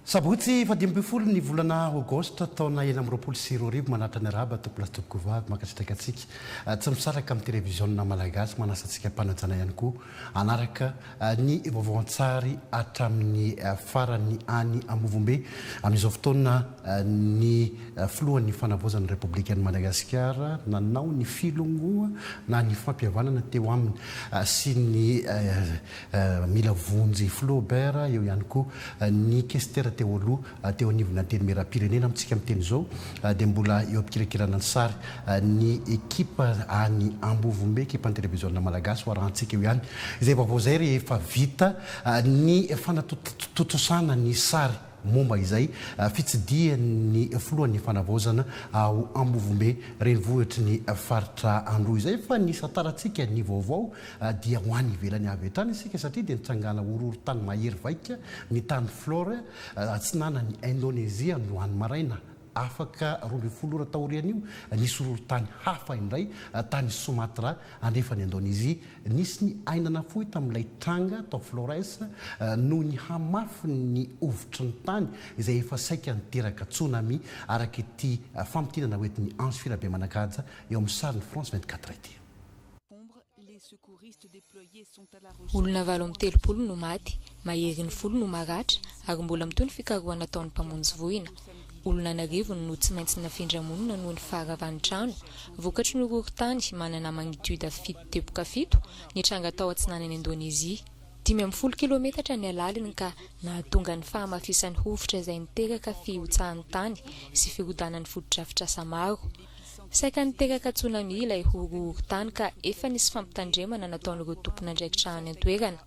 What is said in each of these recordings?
Sabotsy faha-15 ny volana Aogositra taona 2026 Manatitra ny arahaba tompolahy sy tompokovavy mankasitraka antsika tsy misaraka amin'ny televiziona malagasy manasa antsika am-panajana ihany koa hanaraka ny vaovao an-tsary hatramin'ny farany any Ambovombe amin'izao fotoana ny filohan'ny fanavaozana ny Repoblikan'i Madagasikara nanao ny filongoa na ny fampihavanana teo aminy sy ny Mila vonjy Flaubert, eo ihany koa ny kestera teo aloha teo anivon'ny Antenimierampirenena. Amintsika miteny izao dia mbola eo am-pikirakirana ny sary ny ekipa any Ambovombe, ekipan'ny televiziona malagasy. Ho arahantsika eo ihany izay vaovao izay rehefa vita ny fanatontosana ny sary. Momba izay fitsidihan'ny filohan'ny fanavaozana ao Ambovombe, renivohitry ny faritra Androy izay fa ny santarantsika ny vaovao dia ho any ivelany avy hatrany isika satria dia nitrangana horohorontany mahery vaika ny tany Flores atsinanan'i Indonezia androany maraina. Afaka 12 ora taorian'io, nisy horohorontany hafa indray tany Sumatra, andrefan'i Indonezia. Nisy ny aina nafoy tamin'ilay tranga tao Flores noho ny hamafin'ny hovitry ny tany izay efa saika niteraka tsunami, araka ity famintinana hoentin'i Ange Firabemanakaja eo amin'ny sarin'ny France 24 ity. Olona 38 no maty, maherin'ny folo no maratra ary mbola mitohy ny fikarohana ataon'ny mpamonjy voina. Olona an'arivony no tsy maintsy nafindra monina noho ny faharavan'ny trano, vokatry ny horohorontany manana magnitude 7.7 nitranga tao atsinanan'i Indonezia. 15 kilometatra ny halaliny ka nahatonga ny fahamafisan'ny hovitra izay niteraka fihotsahan'ny tany sy firodanan'ny fotodrafitrasa maro. Saika niteraka tsunami ilay horohorontany ka efa nisy fampitandremana nataon'ireo tompon'andraikitra any an-toerana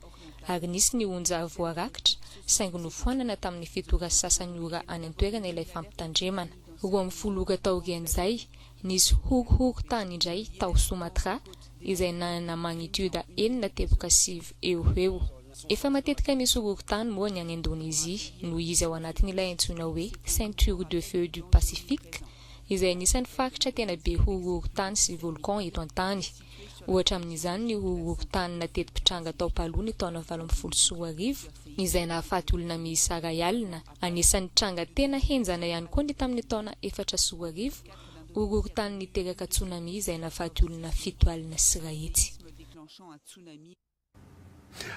ary nisy ny onja voarakitra saingy nofoanana tamin'ny fito ora sy sasany ora any an-toerana ilay fampitandremana. 12 ora taorian'izay, nisy horohorontany indray tao Sumatra izay nanana magnitude 6.9 eo ho eo. Efa matetika misy horohorontany moa ny any Indonezia noho izy ao anatin'ilay antsoina hoe ceinture de feu du Pacifique izay anisan'ny faritra tena be horohorontany sy volcan eto an-tany. Ohatra amin'izany ny horohorontany nateti-pitranga tao Palu ny taona 2018, izay nahafaty olona miisa iray alina. Anisan'ny tranga tena henjana ihany koa ny tamin'ny taona 2004, horohorontany niteraka tsunami izay nahafaty olona 170.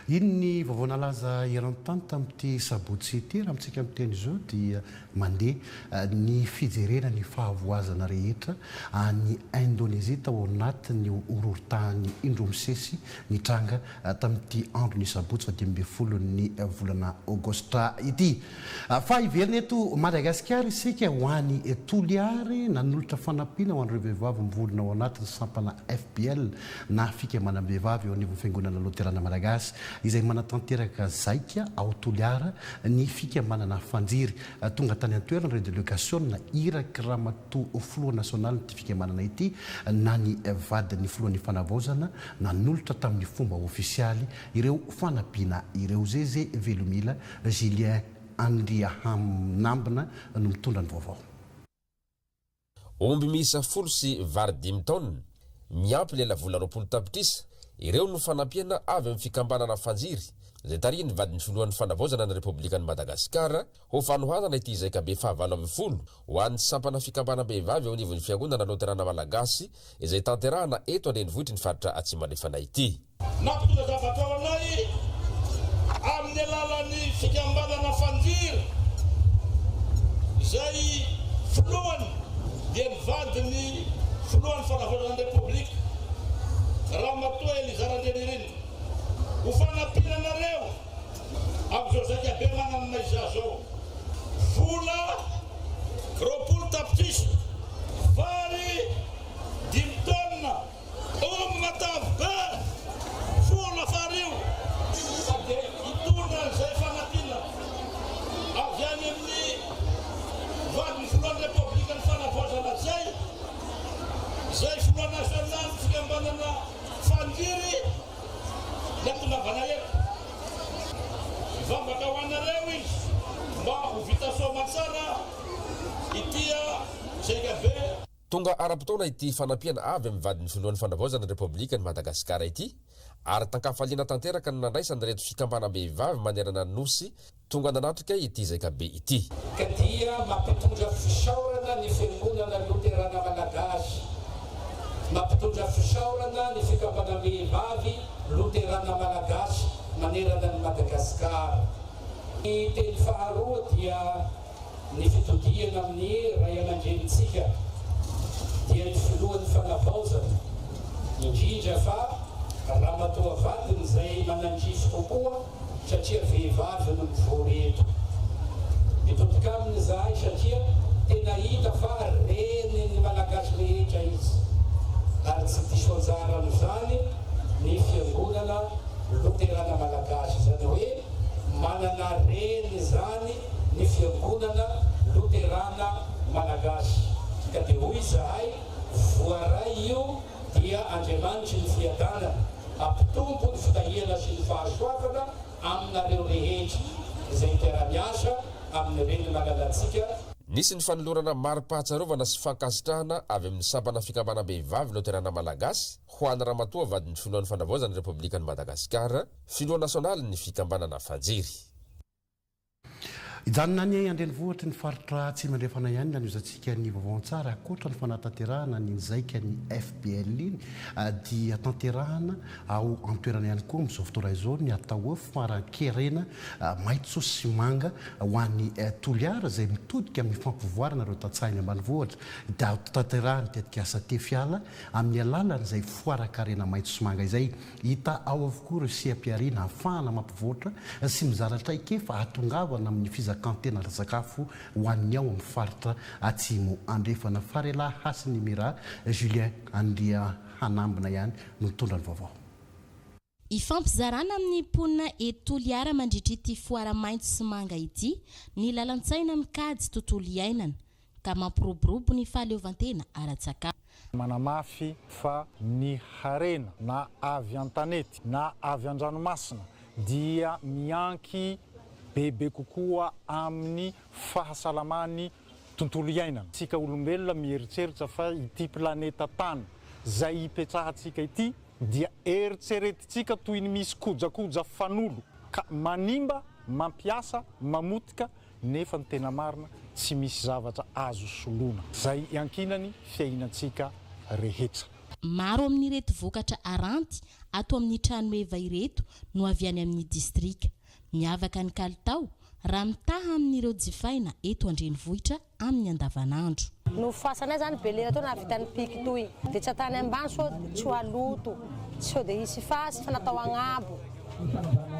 Iny ny vaovao nalaza eran-tany tamin'ity sabotsy ity. Raha amintsika miteny izao dia mandeha ny fijerena ny fahavoazana rehetra any Indonezia tao anatin'ny horohorontany indroa misesy nitranga tamin'ity andron'ny sabotsy faha-15 ny volana aogositra ity. Fa hiverina eto Madagasikara isika ho any Toliary nanolotra fanampiana ho an'ireo vehivavy mivondrona ao anatin'ny sampana FBL na fikambanam-behivavy eo anivon'ny Fiangonana Loterana Malagasy izay manatanteraka zaika ao Toliara ny fikambanana Fanjiry. Tonga tany an-toerana ireo delegasiona iraky Ramatoa Filoha nasionalin'ity fikambanana ity na ny vadin'ny Filohan'ny Fanavaozana nanolotra tamin'ny fomba ofisialy ireo fanampiana ireo. Zeze Velomila Julien Andriahaminambina no mitondra ny vaovao. Omby miisa folo sy vary dimy taonina, miampy lelavola 20 tapitrisa, ireo no fanampiana avy amin'ny fikambanana Fanjiry, izay tarihin'ny vadin'ny filohan'ny Fanavaozana ny Repoblikan'i Madagasikara, ho fanohanana ity zaikabe faha-18 ho an'ny sampana fikambanam-behivavy eo anivon'ny Fiangonana Loterana Malagasy izay tanterahana eto an-drenivohitry ny faritra Atsimo Andrefana ity. Nampitondra zavatra ho anay amin'ny alalan'ny fikambanana Fanjiry izay filohany dia ny vadin'ny filohan'ny fanavaozana ny Repoblika, Ramatoa Eliza Randrianirina, ho fanampiana anareo amin'izao zaikabe mananona izao. Vola 20 tapitrisa, vary dimy taonina. Omby matavy be, folo fario. Fa dia hitondra an'izay fanampiana avy any amin'ny vadin'ny filohan'ny Repoblikan'ny Fanavaozana izay, izay filoha nasionalin'ny fikambanana Fandiry ny hahatongavana eto. Mivavaka ho anareo izy mba ho vita soamantsara ity ZKB. Tonga ara-potoana ity fanampiana avy amin'ny vadin'ny filohan'ny Fanavaozana ny Repoblikan'i Madagasikara ity ary tan-kafaliana tanteraka no nandraisan'ireto fikambanam-behivavy manerana ny Nosy. tonga nanatrika ity zaikabe ity. Ka dia mampitondra fisaorana ny Fiangonana Loterana Malagasy, mampitondra fisaorana ny Fikambanam-behivavy Loterana Malagasy manerana an'i Madagasikara. Ny teny faharoa dia ny fitodihana amin'ny ray aman-drenintsika dia ny filohan'ny fanavaozana, indrindra fa ramatoa vadiny izay manandrify kokoa satria vehivavy no mivory eto. Mitodika aminy izahay satria tena hita fa renin'ny Malagasy rehetra izy ary tsy diso anjara amin'izany ny fiangonana loterana malagasy, izany hoe manana reny izany ny fiangonana loterana malagasy ka dia hoy izahay voaray io dia Andriamanitry ny fiadanana hampitombo ny fitahiana sy ny fahasoavana aminareo rehetra izay mpiara-miasa amin'ny Reny malalantsika. Nisy ny fanolorana mari-pahatsiarovana sy fankasitrahana avy amin'ny sampana fikambanam-behivavy Loterana Malagasy ho an'i Ramatoa vadin'ny Filohan'ny Fanavaozana ny Repoblikan'i Madagasikara, Filoha nasionalin'ny fikambanana Fanjery. Hijanona any an-drenivohitry ny faritra Atsimo Andrefana ihany ny hanovozantsika ny vaovao an-tsary. Ankoatra ny fanatanterahana ny zaikan'ny FBL iny dia tanterahana ao an-toerana ihany koa amin'izao fotoana izao ny atao hoe foaran-kerena maitso sy manga ho an'i Toliara izay mitodika amin'ny fampivoarana ireo tantsaha eny ambanivohitra. Dia tanterahana ny tetikasa Tefiala amin'ny alalan'izay foaran-karena maitso sy manga izay. Hita ao avokoa ireo seha-pihariana ahafahana mampivoatra sy mizara traikefa hahatongavana amin'ny fizakan-tena ara-tsakafo ho an'ny ao amin'ny faritra Atsimo Andrefana. Farelahy Hasinimira Julien Andriahanambina ihany no nitondra ny vaovao. Ifampizarana amin'ny mponina eto Toliara mandritra ity foara maitso sy manga ity ny lalan-tsaina mikajy tontolo iainana ka mampiroborobo ny fahaleovantena ara-tsakafo. Manamafy fa ny harena na avy an-tanety na avy an-dranomasina dia mianky bebe kokoa amin'ny fahasalaman'ny tontolo iainana. Isika olombelona mieritreritra fa ity planeta tany izay ipetrahantsika ity dia eritreretintsika toy ny misy kojakoja fanolo ka manimba, mampiasa, mamotika nefa ny tena marina tsy misy zavatra azo soloina izay iankinany fiainantsika rehetra. Maro amin'ireto vokatra aranty ato amin'ny tranoheva ireto no avy any amin'ny distrika. Miavaka ny kalitao raha mitaha amin'ireo jifaina eto an-drenivohitra amin'ny andavanandro. Nofoasanay zany be lera teo nahavita ny piky toy de tsy atany ambany sao tsy ho aloto sao de hisy fasy fa natao agnabo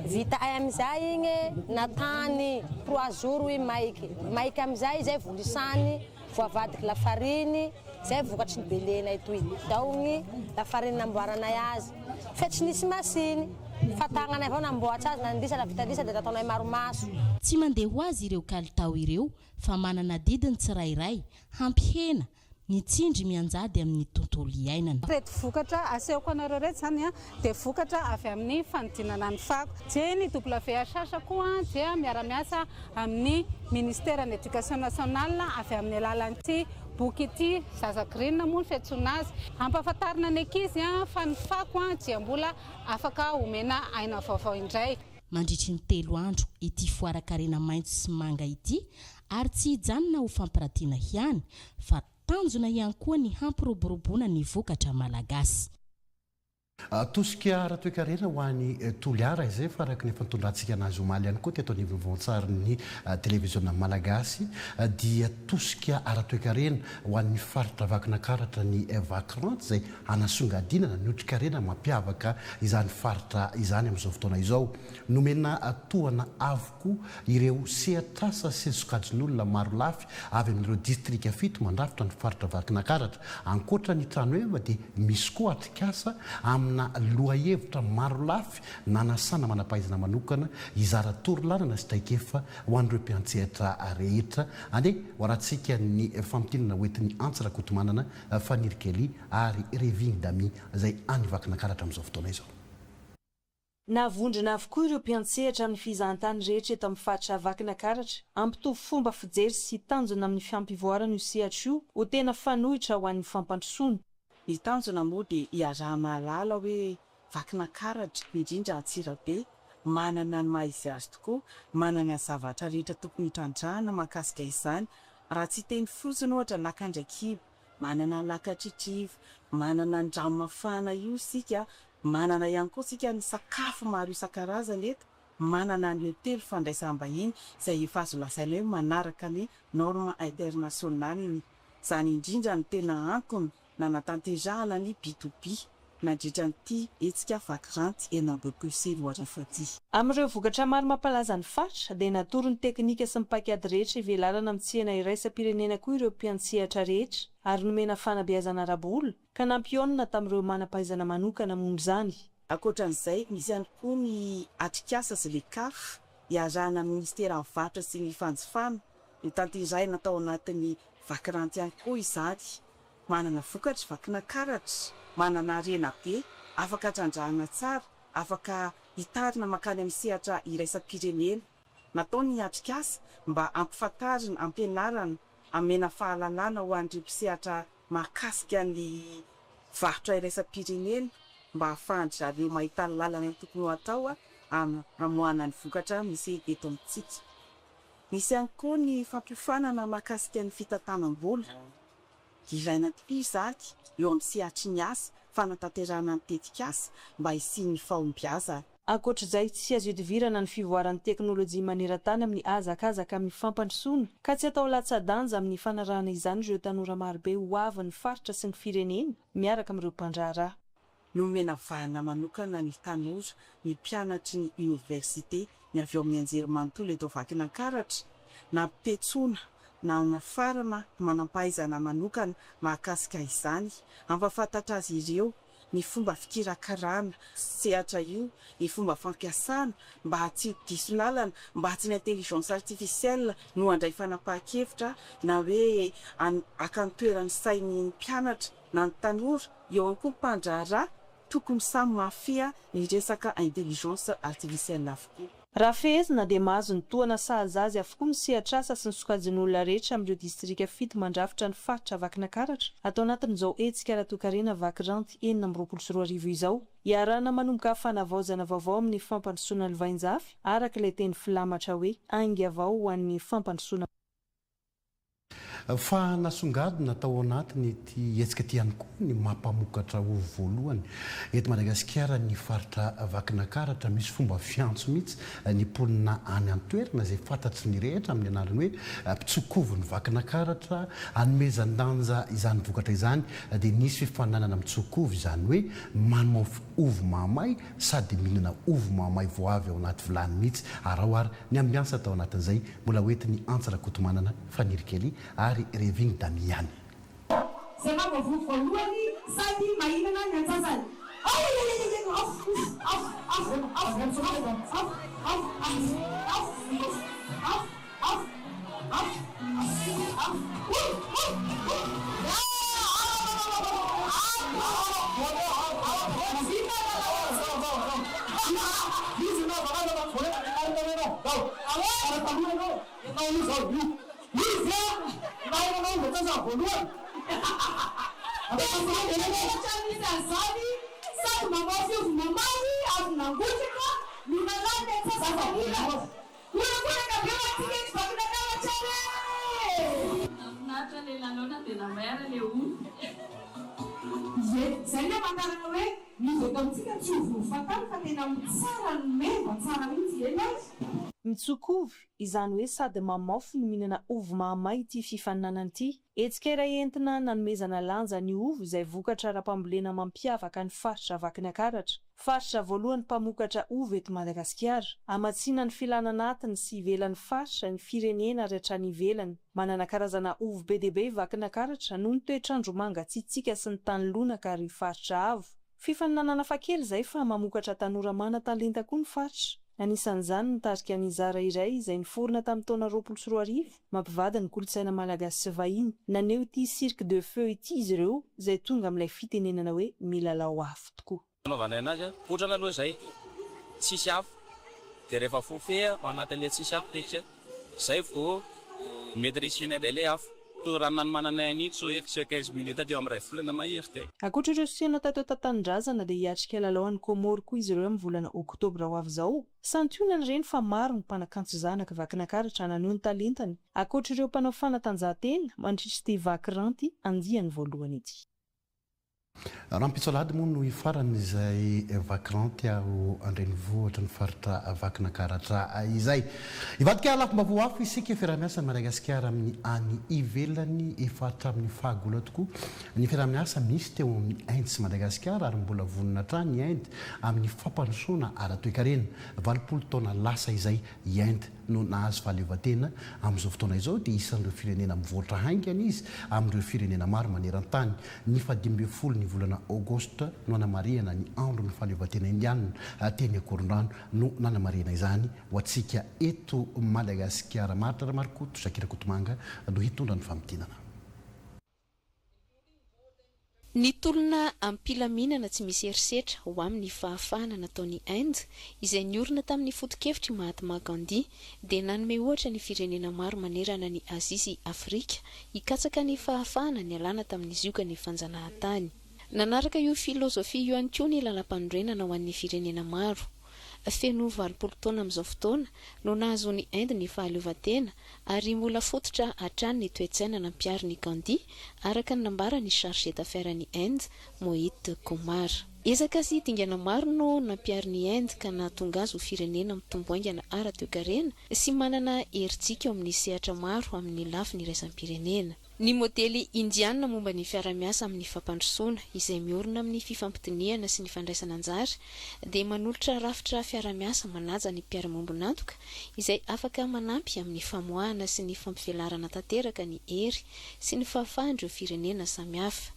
vita ay amizay igny natany trois jours i maiky maiky amizay zay volisany voavadiky lafariny zay vokatry ny belenay toy tao gny lafariny namboaranay azy fe tsy nisy masiny fa tagnanay avao namboatsa azy nandisa la vita lisa de nataonay maromaso. Tsy mandeha ho azy ireo kalitao ireo fa manana adidy ny tsirairay hampihena ny tsindry mianjady amin'ny tontolo iainana. Ireto vokatra asehoko anareo ireto izany dia vokatra avy amin'ny fanodinana ny fako. Dia ny WHH koa dia miara-miasa amin'ny Ministeran'ny Education Nationale avy amin'ny alalan'ity boky ity, Zaza Green moa ny fiantsoana azy. Hampahafantarina ny ankizy fa ny fako dia mbola afaka omena aina vaovao indray. Mandritry ny telo andro ity foara-karena maitso sy manga ity ary tsy hijanona ho fampiratiana ihany fa tanjona ihany koa ny hampiroboroboana ny vokatra malagasy. Tosika ara-toekarena ho an'i Toliara izay fa araka ny efa nitondrantsika anazy omaly ihany koa teto anivon'ny vaontsarin'ny televiziona malagasy dia tosika ara-toekarena ho an'ny faritra Vakinankaratra ny Vakranty izay hanasongadinana ny otrikarena mampiavaka izany faritra izany amin'izao fotoana izao. Nomena tohana avokoa ireo sehatr'asa sy ny sokajin'olona marolafy avy amin'ireo distrika fito mandrafitra ny faritra Vakinankaratra. Ankoatra ny tranoheva dia misy koa atrikasa amina lohahevitra marolafy nanasana manam-pahaizana manokana hizara torolalana sy traikefa ho an'ireo mpiantsehatra rehetra. Andeha hoarahantsika ny famintinana hoentin'i Antsa Rakotomanana Faniry Kelly ary Revigny Damy izay any Vakinankaratra amin'izao fotoana izao. Navondrona avokoa ireo mpiantsehatra amin'ny fizahantany rehetra eto amin'ny faritra Vakinakaratra hampitovy fomba fijery sy tanjona amin'ny fampivoarana io sehatra io ho tena fanoitra ho an'ny fampandrosoana. Ny tanjona moa dia iaraha-mahalala hoe Vakinakaratra, indrindra Antsirabe, Manana ny maha izy azy tokoa, manana ny zavatra rehetra tokony hitrandrahana mahakasika izany. Raha tsy hiteny fotsiny ohatra lakan-dRakiba, manana ny lakan-tritriva, manana ny ranomafana io isika, manana ihany koa isika ny sakafo maro isan-karazany eto, manana ny hotely fandraisam-bahiny izay efa azo lazaina hoe manaraka ny norme internationale. Izany indrindra no tena antony nanatanterahana ny B to B nandritra an'ity hetsika Vakiranty 2026 ity. Amin'ireo vokatra maro mampalaza ny faritra, dia natoro ny teknika sy ny paikady rehetra hivelarana amin'ny tsena iraisam-pirenena koa ireo mpiantsehatra rehetra ary nomena fanabeazana ara-bola ka nampihaonina tamin'ireo manam-pahaizana manokana momba izany. Ankoatra an'izay, misy ihany koa ny atrikasa Zlecaf iarahana amin'ny Minisiteran'ny Varotra sy ny Fanjifana, notanterahina tao anatin'ny Vakiranty ihany koa izany. Manana vokatra Vakinakaratra, manana harena be, afaka trandrahana tsara, afaka hitarina mankany amin'ny sehatra iraisam-pirenena. Natao ny atrikasa mba hampifantarina, hampianarana, hamena fahalalana ho an'ireo mpisehatra mahakasika ny varotra iraisam-pirenena mba hahafahan-dry zareo mahita ny lalana tokony ho atao hamoahana ny vokatra misy eto amintsika. Misy ihany koa ny fampiofanana mahakasika ny fitantanam-bola. Ilaina tokoa izany eo amin'ny sehatry ny asa fanatanterahana ny tetikasa mba hisian'ny fahombiazana. Ankoatra izay, tsy azo ihodivirana ny fivoaran'ny teknolojia maneran-tany amin'ny hazakazaka amin'ny fampandrosoana, ka tsy atao latsa-danja amin'ny fanarahana izany ireo tanora marobe ho avin'ny faritra sy ny firenena miaraka amin'ireo mpandraharaha. Nomena vahana manokana ny tanora, ny mpianatry ny oniversite, ny avy ao amin'ny anjerimanontolo eto Vakinankaratra, nampetsoana na nafarana manampahaizana manokana mahakasika izany, hampahafantatra azy ireo ny fomba fikirakarana sehatra io, ny fomba fampiasana mba tsy ho diso lalana, mba tsy ny intelligence artificielle no handray fanapahan-kevitra na hoe haka ny toeran'ny sain'ny mpianatra na ny tanora, eo ihany koa ny mpandraharaha, tokony samy mahafehy ny resaka intelligence artificielle avokoa. Raha fehezina dia mahazo ny tohana sahaza azy avokoa ny sehatr'asa sy ny sokajin'olona rehetra amin'ireo distrika fito mandrafitra ny faritra Vakinakaratra ato anatin'izao hetsika ara-toekarena Vakiranty 2026 izao. Iarahana manomboka fanavaozana vaovao amin'ny fampandrosoana lovainjafy araka ilay teny filamatra hoe Ainga vao ho an'ny fampandrosoana. Fa nasongadina tao anatin'ity hetsika ity ihany koa ny maha mpamokatra ovy voalohany eto Madagasikara ny faritra Vakinakaratra. Misy fomba fiantso mihitsy ny mponina any an-toerana izay fantatry ny rehetra amin'ny anarany hoe mpitsokovin'i Vakinakaratra. Hanomezan-danja izany vokatra izany dia nisy fifaninanana mitsokovy, izany hoe manomaofy ovy mahamay sady mihinana ovy mahamay vao avy ao anaty vilany mihitsy. Araho ary ny ambiansa tao anatin'izay. Mbola ho entin'i Antsa Rakotomanana, Faniry Kelly ary Revigny Damiany. Zay mamavovo voalohany sady mahinana ny antsasany. Nahafinaritra le lalao na dia namay ara le ovy. Ie, zay le amantarana hoe ny ovy eto amintsika tsy ovy ovy fahatany fa tena tsara ny meva tsara mihitsy, eny ary. Mitsokovy, izany hoe sady mamaofy no mihinana ovy mahamay ity fifaninanana ity. Hetsika iray entina nanomezana lanja ny ovy izay vokatra ara-pambolena mampiavaka ny faritra Vakinankaratra. Faritra voalohany mpamokatra ovy eto Madagasikara. Hamatsiana ny filana anatiny sy ivelan'ny faritra, ny firenena ary hatrany ivelany. Manana karazana ovy be dia be i Vakinankaratra noho ny toetr'andro mangatsiatsiaka sy ny tany lonaka ary faritra avo. Fifaninanana hafakely izay fa mamokatra tanora manan-talenta koa ny faritra. Anisan'izany ny tarika Nizara iray izay niforona tamin'ny taona 2020, mampivady ny kolontsaina malagasy sy vahiny. Naneho ity cirque de feu ity izy ireo izay tonga amin'ilay fitenenana hoe milalao afo tokoa. Fanaovanay anazy a, kotrana aloha izay, tsisy afo, dia rehefa voafehy ao anatin'ilay tsisy afo ilay izy a, izay vao mety risihinay indray ilay afo. Raha ny nanomananay an'iny sao hoe 15 minutes teo amin'ny iray volana mahery dia. Ankoatra ireo sena tato an-tanindrazana dia hiatrika lalao any Comores koa izy ireo amin'ny volana oktobra ho avy izao. Santionany ireny fa maro ny mpanakanto zanak'i Vakinankaratra naneho ny talentany, ankoatra ireo mpanao fanatanjahantena, mandritra ity Vakiranty andiany voalohany ity. Rahampitso alahady moa no hifarana izay Vakiranty ao an-drenivohitry ny faritra Vakinankaratra izay. Hivadika lafim-baovao hafa isika, fiaraha-miasan'i Madagasikara amin'ny any ivelany efa hatramin'ny fahagola tokoa ny fiaraha-miasa misy teo amin'i Inde sy Madagasikara ary mbola vonona hatrany i Inde amin'ny fampandrosoana ara-toekarena. 80 taona lasa izay i Inde no nahazo fahaleovantena. Amin'izao fotoana izao dia isan'ireo firenena mivoatra haingana izy amin'ireo firenena maro maneran-tany. Ny faha-15 ny volana Aogositra no hanamarihana ny andron'ny fahaleovantena indianina teny Ankorondrano no nanamarihana izany ho antsika eto Madagasikara. Maharitra Ramarikoto, Jacques Rakotomanga no hitondra ny famintinana. Ny tolona amim-pilaminana tsy misy herisetra ho amin'ny fahafahana nataon'i Inde, izay niorina tamin'ny foto-kevitr'i Mahatma Gandhi, dia nanome ohatra ny firenena maro manerana an'i Azia sy Afrika hikatsaka ny fahafahana nialana tamin'ny ziogan'ny fanjanahantany. Nanaraka io filozofia io ihany koa ny lalàmpanorenana ho an'ny firenena maro. Feno 80 taona amin'izao fotoana no nahazoan'i Inde ny fahaleovantena ary mbola fototra hatrany ny toe-tsaina nampiharin'i Gandhi, araka ny nambaran'ny chargé d'affaires-n'i Inde, Mohit Kumar. Ezaka sy dingana maro no nampiharin'i Inde ka nahatonga azy ho firenena mitombo haingana ara-toekarena sy manana herijika eo amin'ny sehatra maro amin'ny lafiny iraisam-pirenena. Ny modely Indiana momba ny fiarahamiasa amin'ny fampandrosoana, izay miorina amin'ny fifampidinihana sy ny fandraisana anjara, dia manolotra rafitra fiarahamiasa manaja ny mpiara-miombon'antoka izay afaka manampy amin'ny famoahana sy ny fampivelarana tanteraka ny hery sy ny fahafahan'ireo firenena samihafa.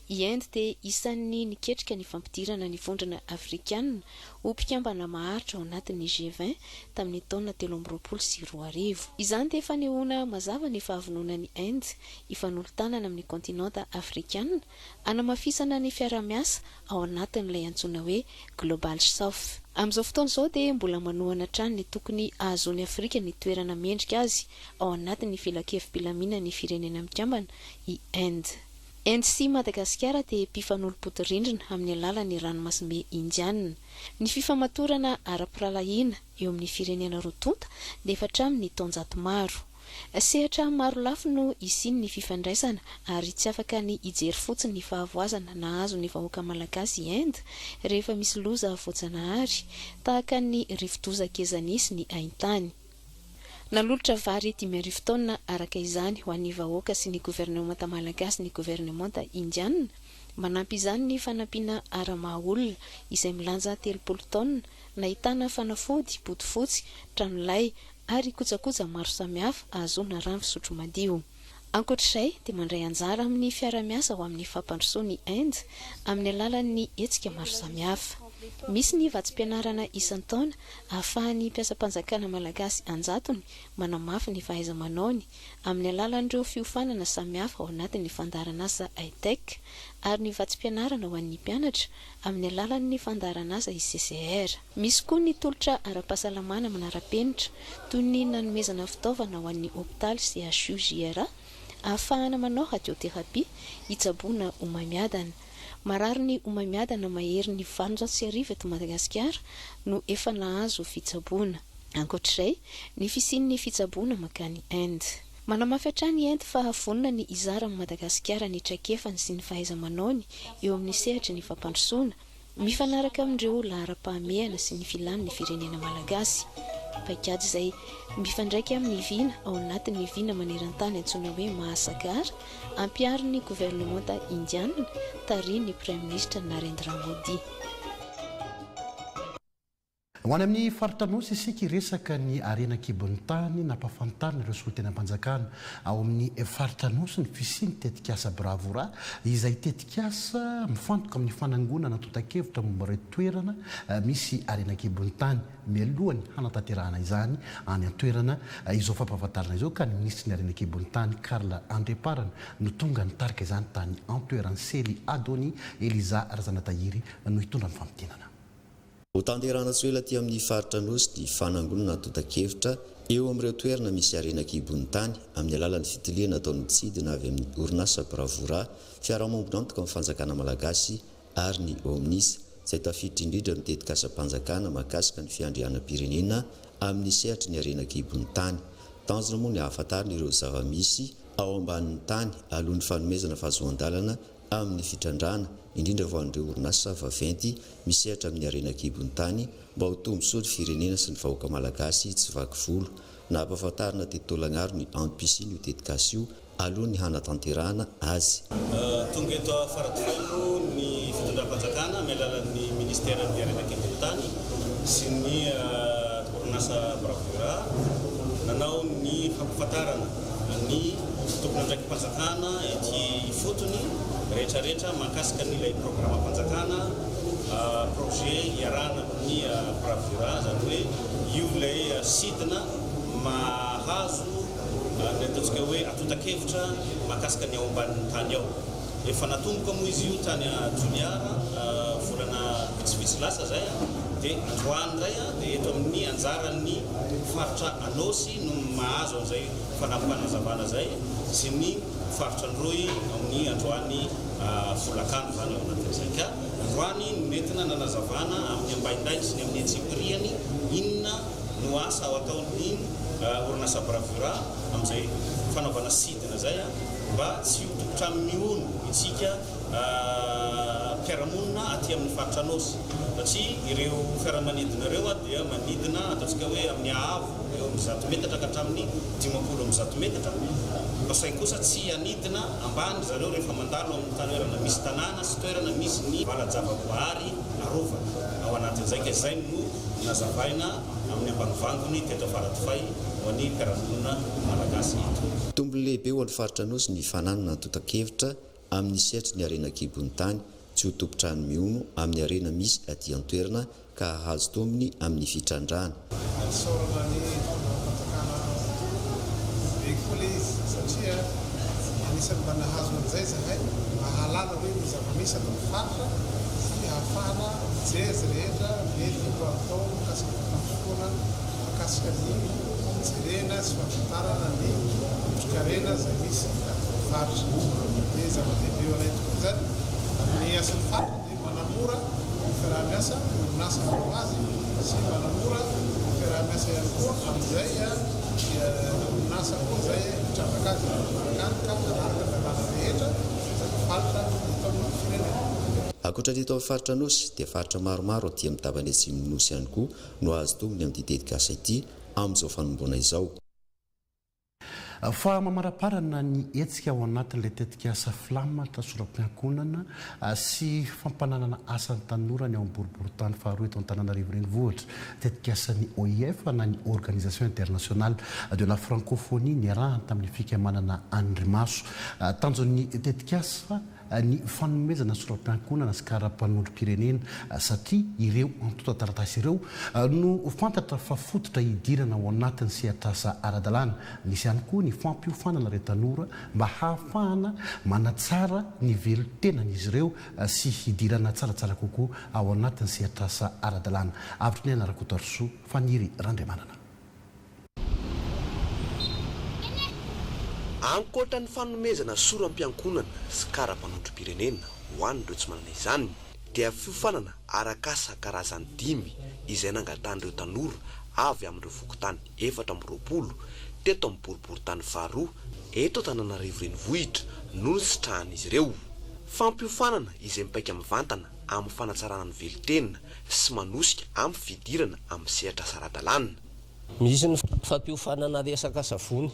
I Inde dia isan'ny niketrika ny fampidirana ny Vondrona Afrikana ho mpikambana maharitra ao anatin'ny G20 tamin'ny taona 2023. Izany dia fanehoana mazava ny fahavononan'i Inde hifanolo-tanana amin'ny kontinanta Afrikana hanamafisana ny fiarahamiasa ao anatin'ilay antsoina hoe Global South. Amin'izao fotoana izao dia mbola manohana hatrany ny tokony hahazoan'i Afrika ny toerana mendrika azy ao anatin'ny Filankevi-pilaminan'ny Firenena Mikambana i Inde. Inde sy Madagasikara dia mpifanolo-bodirindrina amin'ny alalan'ny ranomasimbe Indiana. Ny fifamatorana ara-pirahalahiana eo amin'ny firenena roa tonta dia efa hatramin'ny taonjato maro. Sehatra maro lafy no hisian'ny fifandraisana ary tsy afaka ny hijery fotsiny ny fahavoazana nahazo ny vahoaka malagasy i Inde rehefa misy loza voajanahary tahaka ny rivodoza Gezani sy ny haintany. Nanolotra vary 5000 taonina araka izany ho an'ny vahoaka sy ny governemanta malagasy ny governemanta indiana. Manampy izany ny fanampiana ara-maha-olona izay milanja 30 taonina, nahitana fanafody, bodofotsy, tranolay ary kojakoja maro samihafa ahazoana rano fisotro madio. Ankoatra izay dia mandray anjara amin'ny fiarahamiasa ho amin'ny fampandrosoana i Inde amin'ny alalan'ny hetsika maro samihafa. Misy ny vatsim-pianarana isan-taona ahafahan'ny mpiasam-panjakana malagasy an-jatony manamafy ny fahaiza-manaony amin'ny alalan'ireo fiofanana samihafa ao anatin'ny fandaharanasa Hi-Tech ary ny vatsim-pianarana ho an'ny mpianatra amin'ny alalan'ny fandaharanasa ICCR. Misy koa ny tolotra ara-pahasalamana manara-penitra toy ny nanomezana fitaovana ho an'ny hopitaly CHU JRA ahafahana manao radiothérapie hitsaboana homamiadana. Marary ny homamiadana maherin'ny 1800 eto Madagasikara no efa nahazo fitsaboana. Ankoatr'izay, ny fisian'ny fitsaboana mankany Inde. Manamafy hatrany i Inde fa vonona ny hizara amin'i Madagasikara ny traikefany sy ny fahaiza-manaony eo amin'ny sehatry ny fampandrosoana, mifanaraka amin'ireo laharam-pahamehana sy ny filan'ny firenena malagasy. Paikady izay mifandraika amin'ny vina ao anatin'ny vina maneran-tany antsoina hoe Mahasagar, ampiharin'ny governemanta indiana, tarihin'ny Praiminisitra Narendra Modi. Ho any amin'ny faritra Anosy isika hiresaka ny harena an-kibon'ny tany nampahafantarina ireo solontenam-panjakana ao amin'ny faritra Anosy ny fisian'ny tetikasa Bravoura izay tetikasa mifantoka amin'ny fanangonana antontan-kevitra momba ireo toerana misy harena an-kibon'ny tany mialohan'ny hanatanterahana izany any an-toerana izao fampahafantarana izao ka ny minisitry ny harena an-kibon'ny tany Karl Andriamparana no tonga nitarika izany tany an-toerana Sely Adoni Eliza Razanatahiry no hitondra ny famintinana. Ho tanterahana tsy ho ela aty amin'ny faritra Anosy ny fanangonana antontan-kevitra eo amin'ireo toerana misy harena an-kibon'ny tany amin'ny alalan'ny fitiliana ataon'ny mpitsidina avy amin'ny orinasa Bravura, fiarahamombon'antoka amin'ny fanjakana malagasy ary ny Omnis, izay tafiditra indrindra amin'ny tetikasam-panjakana mahakasika ny fiandrianam-pirenena amin'ny sehatry ny harena an-kibon'ny tany. Tanjona moa ny hahafantarana ireo zava-misy ao ambanin'ny tany alohan'ny fanomezana fahazoan-dalana amin'ny fitrandrahana, indrindra ho an'ireo orinasa vaventy misehatra amin'ny harena an-kibon'ny tany mba ho tombontsoa ny firenena sy ny vahoaka malagasy tsy vaky volo. Nampahafantarina teto Taolagnaro ny antom-pisian'io tetikasa io alohan'ny hanatanterahana azy. Tonga eto Faradofeno ny fitondram-panjakana amin'ny alalan'ny minisiteran'ny harena an-kibon'ny tany sy ny orinasa Bravura nanao ny fampahafantarana ny tompon'andraiki-panjakana ety ifotony rehetrarehetra mahakasika an'ilay programam-panjakana, projet iarahana amin'ny Bravura, izany hoe io ilay sidina mahazo ny ataontsika hoe antontan-kevitra mahakasika ny ao ambanin'ny tany ao. Efa natomboka moa izy io tany Toliara volana vitsivitsy lasa izay dia androany indray dia eto amin'ny anjaran'ny faritra Anôsy no mahazo an'izay fanampim-panazavana izay sy ny faritra Androy amin'ny androany folakandro izany ao anatin'izay ka androany no nentina nanazavana amin'ny ambaindainy sy ny amin'ny antsipiriany inona no asa ho ataon'ny orinasa Bravura amin'izay fanaovana sidina izay mba tsy ho tompon-trano mihono isika mpiara-monina aty amin'ny faritra Anôsy satria ireo fiaramanidina ireo dia manidina ataontsika hoe amin'ny haavo eo amin'ny zato metatra ka hatramin'ny 150 metatra fa saingy kosa tsy hanidina ambany ry zareo rehefa mandalo amin'ny toerana misy tanàna sy toerana misy ny vala-javaboahary arovana ao anatin'izay ka izay no nazavaina amin'ny ambangovangony teto Faradofay ho an'ny mpiara-monina malagasy eto. Tombony lehibe ho an'ny faritra Anôsy ny fananana antontan-kevitra amin'ny sehatry ny harena an-kibon'ny tany, tsy ho tompon-trano mihono amin'ny harena misy aty an-toerana ka hahazo tombony amin'ny fitrandrahana. Isaorana ny fitondram-panjakana be koa ilay izy satria anisan'ny mba nahazo an'izay izahay mba hahalala hoe ny zava-misy ato amin'ny faritra sy hahafahana mijery izay rehetra mety ho atao mikasika ny fampandrosoana, mahakasika ny fijerena sy fahafantarana ny otrikarena izay misy ato amin'ny faritra. Dia zava-dehibe ho anay tokoa izany amin'ny asan'ny faritra dia manamora ny fiaraha-miasa amin'ny orinasa manao azy sy manamora ny fiaraha-miasa ihany koa amin'izay orinasa koa izay hitrandraka azy any fanjakana ka hanaraka ny lalàna rehetra izay voafaritra eto amin'ny firenena. Ankoatra ny eto amin'ny faritra Anôsy dia faritra maromaro aty amin'ny tapany atsimon'ny Nosy ihany koa no hahazo tombony amin'ity tetikasa ity amin'izao fanomboana izao. Fa mamaraparana ny hetsika ao anatin'ilay tetikasa Filamatra sora-piankohonana sy fampananana asa ny tanora ny ao amin'ny boriborintany faharoa eto Antananarivo Renivohitra. Tetikasan'ny OIF na ny Organisation Internationale de la Francophonie niarahany tamin'ny fikambanana Andrimaso. Tanjon'ny tetikasa ny fanomezana sora-piankohonana sy kara-panondrom-pirenena satria ireo antontan-taratasy ireo no fantatra fa fototra hidirana ao anatin'ny sehatr'asa ara-dalàna. Nisy ihany koa ny fampiofanana ireo tanora mba hahafahana manatsara ny velon-tenan'izy ireo sy hidirana tsaratsara kokoa ao anatin'ny sehatr'asa ara-dalàna. Avotriniaina Rakotoarisoa, Faniry Randriamanana. Ankoatra ny fanomezana soram-piankohonana sy kara-panondrom-pirenena ho an'ireo tsy manana izany dia fiofanana arak'asa karazany dimy izay nangatahan'ireo tanora avy amin'ireo fokontany 24 teto amin'ny boriborintany faharoa eto Antananarivo Renivohitra no nisitrahan'izy ireo. Fampiofanana izay mipaika mivantana amin'ny fanatsarana ny velon-tena sy manosika amin'ny fidirana amin'ny sehatr'asa ara-dalàna. Misy ny fampiofanana resaka savony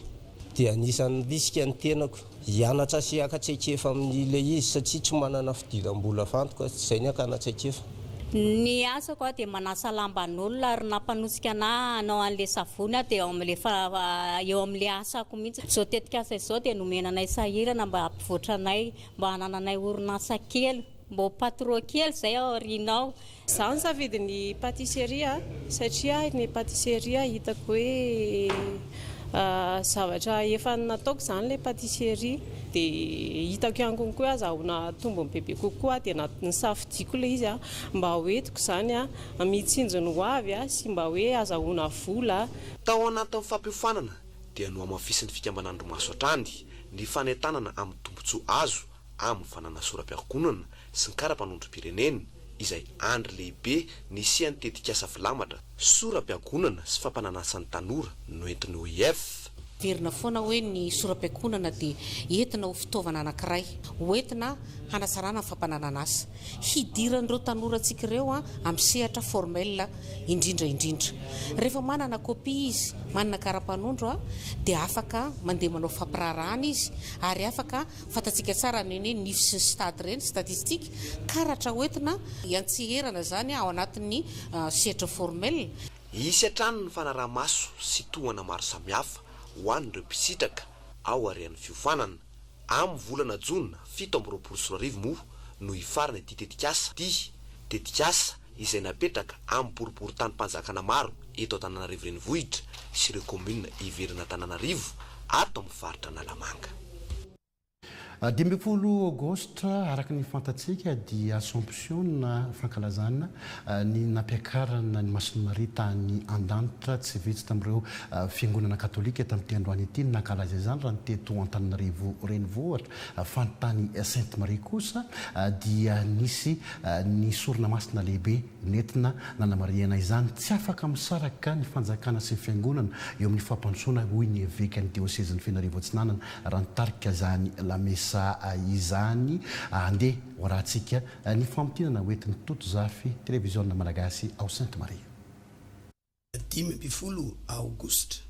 dia anisan'ny risika ny tenako hianatra sy haka traikefa amin'ilay izy satria tsy manana fidiram-bola fantoka, izay ny hakana traikefa. Ny asako dia manasa lamban'olona ary nampanosika anah hanao an'ilay savony aho dia eo amin'ilay eo amin'ilay asako mihitsy. Izao tetikasa izao dia nomena anay sahirana mba hampivoatra anay mba hanananay orinasa kely. Mbô patro kely zay ao aoriana ao. Izaho nisafidy ny pâtisserie satria ny pâtisserie hitako hoe Zavatra efa nataoko izany ilay pâtisserie dia hitako ihany koa hoe azahoana tombony bebe kokoa dia nisafidiako ilay izy mba ho entiko izany mitsinjo ny ho avy sy mba hoe azahoana vola. Tao anatin'ny fampiofanana dia nohamafisin'ny fikambanan-dRomaso hatrany ny fanentanana amin'ny tombontsoa azo amin'ny fananana sora-piankohonana sy ny kara-panondrom-pirenena, izay andry lehibe nisian'ny tetikasa filamatra sora-piankohonana sy fampananasa ny tanora noentin'ny OIF. Averina foana hoe ny sora-piankohonana dia entina ho fitaovana anankiray ho entina hanatsarana ny fampananan'asa. Hidiran'ireo tanorantsika ireo amin'ny sehatra formel indrindra indrindra. Rehefa manana copie izy, manana kara-panondro dia afaka mandeha manao fampiraharahana izy ary afaka Fantatsika tsara ny hoe nify sy ny stade ireny, statistique, karatra hoentina hiantseherana izany ao anatin'ny sehatra formel. Hisy hatrany ny fanaraha-maso sy tohana maro samihafa ho an'ireo mpisitraka ao aorian'ny fiofanana. Amin'ny volana jona 2027 moa no hifarana ity tetikasa ity, tetikasa izay napetraka amin'ny boriboritanim-panjakana maro eto Antananarivo Renivohitra sy ireo kaominina ivelan'Antananarivo ato amin'ny faritra Analamanga. 15 Aogositra, araka ny fantatsika, dia Assomption na fankalazana ny nampiakarana ny Masin'i Maria tany an-danitra. Tsy vitsy tamin'ireo fiangonana katolika tamin'ity androany ity no nankalaza izany raha ny teto Antananarivo Renivohitra, fa ny tany Sainte Marie kosa dia nisy ny sorona masina lehibe nentina nanamarihana izany. Tsy afaka misaraka ny fanjakana sy ny fiangonana eo amin'ny fampandrosoana, hoy ny evekan'ny diosezin'i Fenarivo Atsinanana raha nitarika izany lamesa izany. Andeha hoarahantsika ny famintinana hoentin'i Toto Zafy, Televiziona Malagasy ao Sainte Marie. 15 aogositra,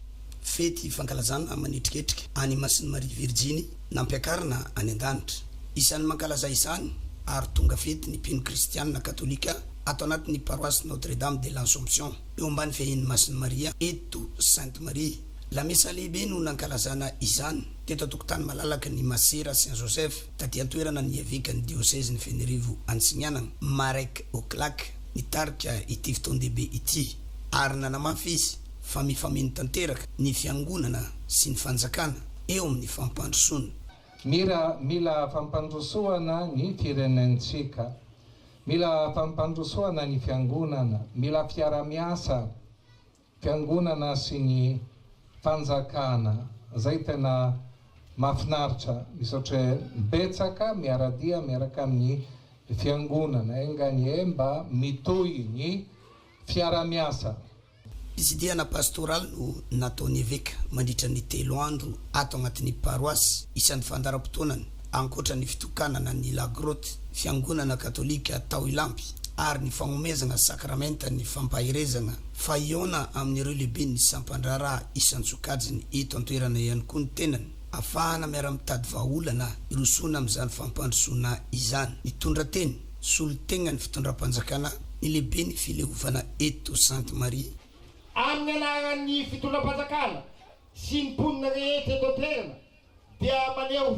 fety fankalazana manetriketrika an'i Masin'i Maria Virjiny nampiakarina any an-danitra. Isan'ny mankalaza izany ary tonga fety ny mpino kristianina katolika ato anatin'ny paroasy Notre Dame de l'Assomption eo ambany fiahian'i Masin'i Maria eto Sainte Marie. Lamesa lehibe no nankalazana izany teto an-tokotany malalaky ny Masera Saint Joseph taty an-toerana ny evekan'ny diosezin'i Fenerivo Antsignanana, Marek Oklak. nitarika ity fotoan-dehibe ity ary nanamafy izy fa mifameno tanteraka ny fiangonana sy ny fanjakana eo amin'ny fampandrosoana. Mira, mila fampandrosoana ny firenentsika. Mila fampandrosoana ny fiangonana. Mila fiara-miasa fiangonana sy ny fanjakana. Zay tena mafinaritra. Misaotra betsaka miaradia miaraka amin'ny fiangonana. Enga anie mba mitohy ny fiaramiasa. Fitsidihana pastoraly no nataon'ny eveka mandritra ny telo andro ato agnatin'ny paroasy isan'ny fandaharam-potoanany ankoatra ny fitokanana ny La Grotte, fiangonana katolika tao Ilampy ary ny fagnomezagna sakramentan'ny fampaherezagna fa hihaona amin'ireo lehiben'ny sampan-draharaha isan-tsokajiny eto an-toerana ihany koa ny tenany afahana miara-mitady vahaolana hirosoana amin'izany fampandrosoana izany. Nitondra teny, solontegnan'ny fitondram-panjakana, ny lehiben'ny fileovana eto Sainte Marie. Amin'ny anaran'ny fitondram-panjakana sy ny mponina rehetra eto an-toerana dia maneho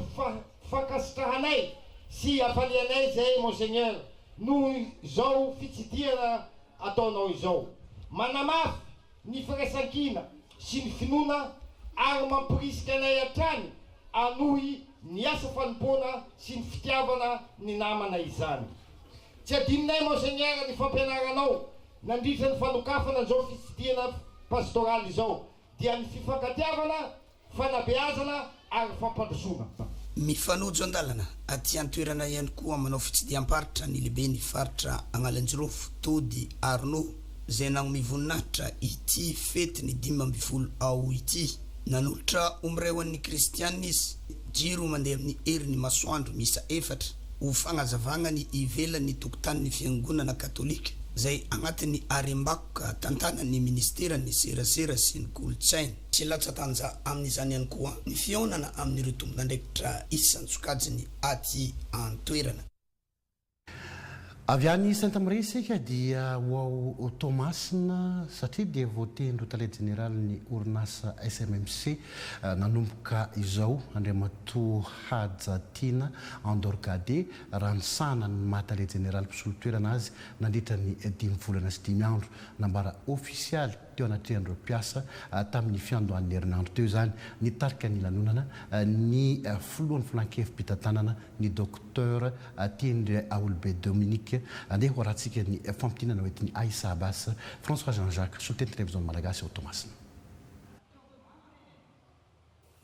fankasitrahanay sy hafalianay izay Monseigneur noho izao fitsidihana ataonao izao. Manamafy ny firaisankina sy ny finoana ary mamporisika anay hatrany hanohy ny asa fanompoana sy ny fitiavana ny namana izany. Tsy adinonay Monseigneur ny fampianaranao nandritra ny fanokafana izao fitsidihana pastoraly izao dia ny fifankatiavana, fanabeazana ary fampandrosoana. Mifanojo an-dalana aty an-toerana ihany koa manao fitsidiham-paritra ny lehiben'ny faritra Agnalanjirofo, Tody Arnaud, izay nagnomey voninahitra ity fety ny 15 ao ity. Nanolotra ombiray ho an'ny kristianina izy, jiro mandeha amin'ny herin'ny masoandro miisa efatra, ho fagnazavagna ny ivelan'ny tokotanin'ny fiangonana katolika, izay agnatin'ny harem-bakoka tantanan'ny ministeran'ny serasera sy ny kolontsaina. Tsy latsa-danja amin'izany ihany koa ny fihaonana amin'ireo tompon'andraikitra isan-tsokajiny aty an-toerana. Avy any Sainte Marie isika dia ho ao Toamasina satria dia voatendry ho tale jeneralin'ny orinasa SMMC nanomboka izao Andriamatoa Haja Tiana Andor Gade raha nisahana ny maha tale jeneraly mpisolo toerana azy nandritra ny dimy volana sy dimy andro. Nambara ofisialy. teo anatrehan'ireo mpiasa tamin'ny fiandohan'ny herinandro teo izany. Nitarika ny lanonana ny filohan'ny filankevi-pitantanana, ny Docteur Tendry Aolobe Dominique. Andeha hoarahantsika ny fampidinana hoentin'i Aïssa Abbas, François Jean Jacques, solonten'ny Televiziona Malagasy ao Toamasina.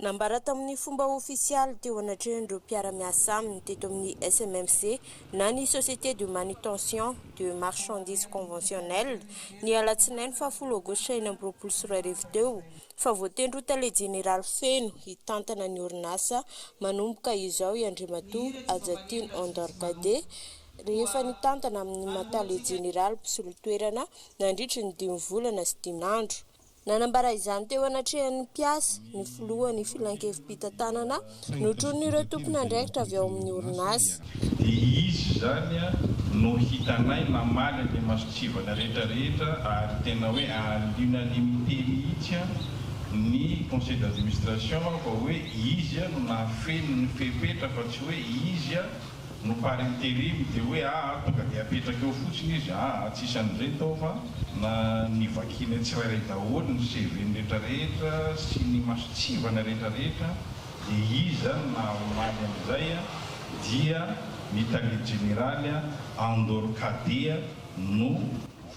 Nambara tamin'ny fomba ofisialy teo anatrehan'ireo mpiara-miasa aminy teto amin'ny SMMC na ny Société de Manutention de Marchandises Conventionnelles ny alatsinainy fahafolo aogositra 2026 teo fa voatendry ho tale jeneraly feno hitantana ny orinasa manomboka izao i Andriamatoa Hajatiana Andor Cadet rehefa nitantana amin'ny maha tale jeneraly mpisolo toerana nandritry ny dimy volana sy dimy andro. Nanambara izany teo anatrehan'ny mpiasa ny filohan'ny filankevi-pitantanana notronin'ireo tompon'andraikitra avy ao amin'ny orinasa. Dia izy izany no hitanay namaly an'ilay mason-tsivana rehetra rehetra ary tena hoe à l'unanimité mihitsy ny conseil d'administration fa hoe izy no nahafeno ny fepetra fa tsy hoe izy no par interim dia hoe aa tonga dia apetraka eo fotsiny izy aa tsisy an'izay tao fa na nivakiana tsirairay daholo ny CV-ny rehetra rehetra sy ny mason-tsivana rehetra rehetra dia iza no nahamaly an'izay dia ny tale jeneraly Andor Cadet no